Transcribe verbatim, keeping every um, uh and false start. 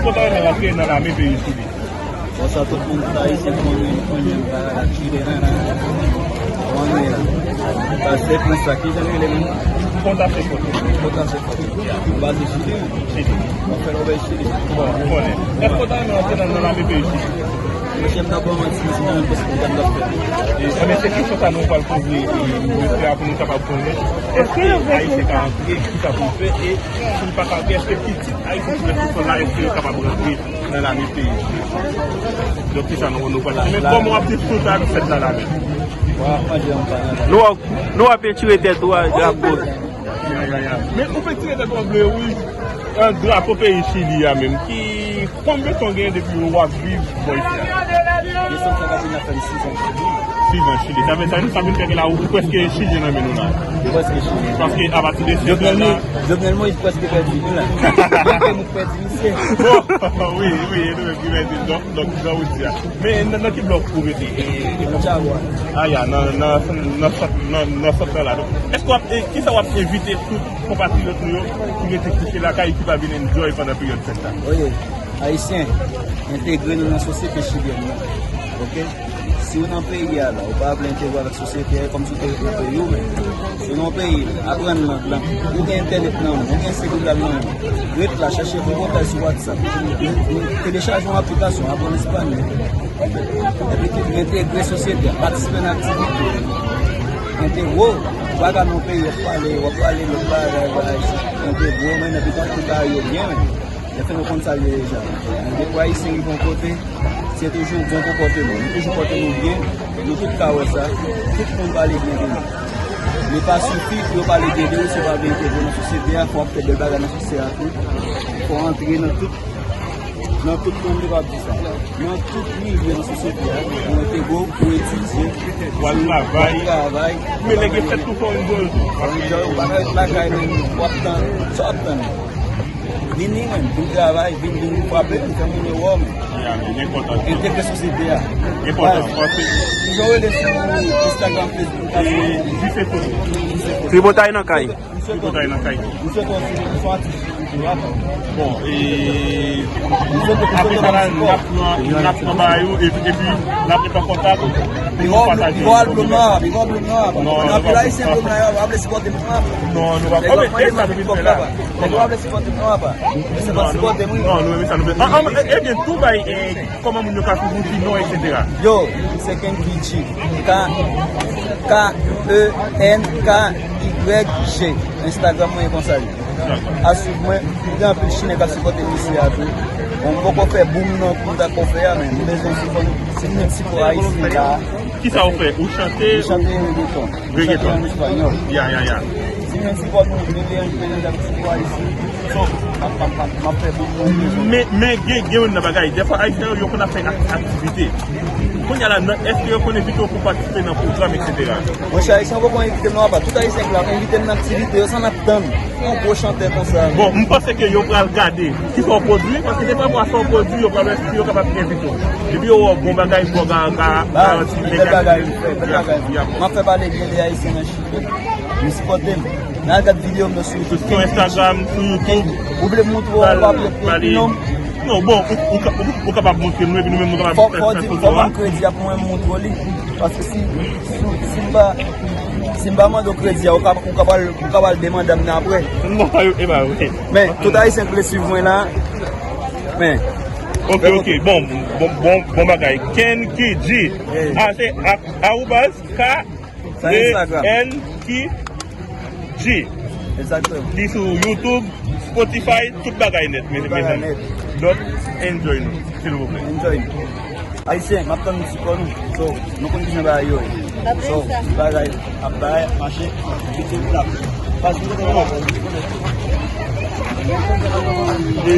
Kontan nou rantre nan lame peyi Chili. Bon, sa tout moun, tout Ayisyen konnen, nou konnen bagay la, Chili, nan, nan. Konnen la. Sa se plis sa, ki jan rele menm? Konta se foto. Konta se foto. Ou baze Chili, wi? Chili. Ou fè lòbèy Chili. Bon, ou konnen. Èske kontan nou rantre nan, nan lame peyi Chili? Monchè, m ta ba w manti, si nan preske m t ap fè. E, men se kesyon sa nou pral poze, e, mesye a pou nou kapab konnen. Èske Ayisyen ka antre, ki sa pou l fè, e si l pa ka antre, èske pitit Ayisyen ki nan sou sòl la, èske yo kapab rantre nan lame peyi? Donk, ki sa nou, nou pral la? Men kòman w ap di tout sa k fèt la, la menm? Nou, nou ap pentire tèt ou a drapo. Ya, ya, ya. Men ou pentire tèt ou an ble wouj, an drapo peyi Chili a menm, ki, konbyen tan w gen depi w ap viv bò isi a? Desanm sa ka vini ap fè m sis an Chili. Sis an Chili. Sa vle, sa vin, sa vin fè ke la, ou, ou prèske Chilyen nan men nou la. Ou prèske Chilyen. Paske apati de sèt an la. Jovenel Moïse prèske pèdi nou la. Jovenel Moïse pèdi misye. Bon, wi, wi, e nou menm ki pèdi l, donk, donk, jan ou di a. Men nan, nan ki blòk ou rete? E, nan Chagua. A ya, nan, nan, nan sant, nan, nan sant lan la. Donk, èske w ap, e, ki sa w ap envite tout konpatriyòt nou yo ki rete kouche lakay, ki pa vin enjoy pandan peryòd fèt la? Oye, Ayisyen, entegre nou nan sosyete chilyèn nan. Oke? Si w nan peyi a la, ou pa vle entegre avèk sosyete a, e kòmsi w te ret nan peyi w menm. Si w nan peyi, aprann lang lan. Ou gen entènèt nan men w, ou gen selilè nan men w. Ret la, chèche pou kontak sou WhatsApp. Telechaje yon aplikasyon, aprann espanyòl. Epi tou, entegre sosyete a, patisipe nan aktivite. Entegre w, w pa ka nan peyi, w ap pale, w ap pale lòt bagay, bagay. Entegre w, men epi tou, tout bagay yo byen, men. Lè fè nou konn sa l ye deja. Gen pou Ayisyen rive yon kote, se toujou bon konpòteman. Nou toujou pòte nou byen, nou tout ka wè sa. Tout moun pale byen de nou. Li pa sifi pou yo pale byen de ou si w pa vle entegre nan sosyete a, fò w ap fè bèl bagay nan sosyete a tou. Fò w antre nan tout, nan tout, kòman m te ka di sa? Nan tout nivo nan sosyete a, pou entegre w, pou etidye, pou al travay. Men nèg yo fèt tou fò enjoy tou. Fò enjoy, ou pa ka ret lakay menm, w ap tann, sa w ap tann? Vini, men, vin travay, vin, vin frape, vin fè moun yo wè w, men. Ya, men, enpòtan. Entegre sosyete a. Enpòtan, paske ki jan w rele sou Instagram, Facebook, e, Jise Foto. Tripotay nan kay. Tripotay nan kay. Misye konsi, misye atis, misye rap. Bon, e, apre sa la, n ap pran, n ap pran bagay yo, epi, epi, n ap met an kontak pou nou pataje. Big up Blum nan, big up Blum nan. Non, anpil Ayisyen Blum nan, yo pa vle sipòte Blum nan. Non, nou pa, oh, men, e sa nou vin fè la. Yo pa vle sipòte Blum nan, apa. Men se pa sipòte mwen. Non, nou, men sa nou vin. Ah, ah, e, ebyen, tou bay, e, kòman moun yo ka toujou di non, etsetera. Yo, se Kenky G. K, K E N K Y G. Instagram mwen e konsa li. A swiv mwen, gen anpil Chilyen k ap sipòte misye a tou. Bon, m poko fè boom nan kou m ta ko fè a, men m bezwen sipò, si m jwenn sipò Ayisyen la. Kisa ou fè? Ou chante? M chante reggaeton. Reggaeton. Chante an espanyòl. Ya, ya, ya. Si m jwenn sipò nou, nou gen anpil k ap sipò Ayisyen. So, m ap, m ap, m ap, m ap fè boom mwen bezwen. Men, men gen, gen youn nan bagay. Dèfwa Ayisyen yo konn ap fè ak-, aktivite. Kounye a la, nan, èske yo konn envite w pou patisipe nan pwogram, etsetera? Monchè, Ayisyen poko envite m nan apa. Tout Ayisyen k la envite m nan aktivite yo, sa n ap tann? Yon gwo chantè konsa. Bon, m panse ke yo pral gade kisa w pwodui, paske se pa sa w pwodui, yo pral wè si yo kapab envite w. Depi yo wè w bon bagay, bon ga, ga, garanti, bèl bagay, bèl bagay. M ap fè pale byen de Ayisyen nan Chili. Nou sipòte m. N al gad videyo m yo sou YouTube. Sou Instagram, sou YouTube. Ou vle m montre w, ou pa vle m montre w non? Non, bon, ou, ou, ou, ou kapab montre nou, epi nou menm nou kapab fè, fè foto a. Fò, fò di m, fò ban m kredi a pou mwen m montre w li. Paske si, si, si m pa, si m pa mande w kredi a, ou ka, ou ka pral, ou ka pral demande m nan apre. Non, e pa vre. Men, tout Ayisyen k vle swiv mwen la, men. Ok, ok, bon, bon, bon, bon bagay. Kenky G. A, se a, arobase K E N K G. Egzakteman. Li sou YouTube, Spotify, tout bagay nèt, mezanmi. Tout bagay nèt. Donk, enjoy nou, silvouplè. Enjoy nou. Ayisyen, m ap tann nou sipò nou. So, nou konn kijan bagay yo ye. So, bagay ap bay, ap mache, piti ap. Pas nou konn. E